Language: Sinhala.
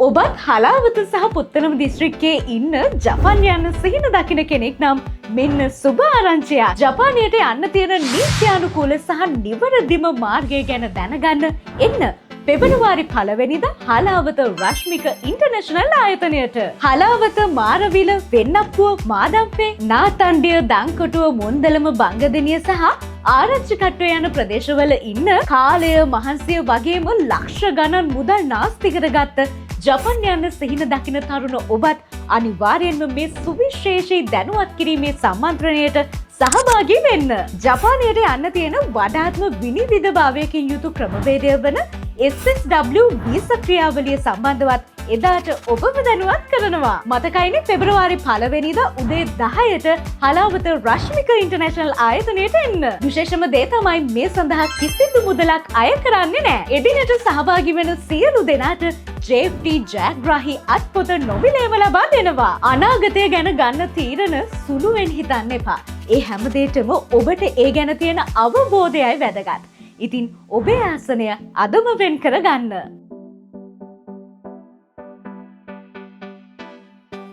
ඔබත් හලාවත සහ පුත්තලම දිස්ත්‍රික්කයේ ඉන්න ජපන් යන්න සිහින දකින කෙනෙක් නම් මෙන්න සුබ ආරංචියක්. ජපානයට යන්න තියෙන නීත්‍යානුකූල සහ නිවැරදිම මාර්ගය ගැන දැනගන්න එන්න පෙබරවාරි 1 වෙනිදා හලාවත රශ්මික ඉන්ටර්නැෂනල් ආයතනයට. හලාවත, මාරවිල, වෙන්නප්පුව, මාදම්පේ, නාතණ්ඩිය, දංකොටුව, මුන්දලම, බංගදෙනිය සහ ආරච්චිකට්ටුව යන ප්‍රදේශවල ඉන්න කාලය, මහන්සිය වගේම ලක්ෂ ගණන් මුදල් නාස්ති කරගත්ත ජපන් යන්න සිහින දකින තරුණ ඔබත් අනිවාර්යෙන්ම මේ සුවිශේෂී දැනුවත් කිරීමේ සම්මන්ත්‍රණයට සහභාගී වෙන්න. ජපානයට යන්න තියෙන වඩාත්ම විනිවිදභාවයකින් යුතු ක්‍රමවේදය වන SSW visa ක්‍රියාවලිය සම්බන්ධවත් එදාට ඔබව දැනුවත් කරනවා. මතකයිනේ, පෙබරවාරි 1 වෙනිදා උදේ 10ට හලාවත රශ්මික ඉන්ටර්නැෂනල් ආයතනයට එන්න. විශේෂම දේ තමයි මේ සඳහා කිසිදු මුදලක් අය කරන්නේ නෑ. එදිනට සහභාගී වෙන සියලු දෙනාට JFT ජයග්‍රාහී අත්පොත නොමිලේම ලබා දෙනවා. අනාගතය ගැන ගන්න තීරණ සුළුවෙන් හිතන්න එපා. ඒ හැම දෙයකටම ඔබට ඒ ගැන තියෙන අවබෝධයයි වැදගත්. ඉතින් ඔබේ ආසනය අදම වෙන් කරගන්න.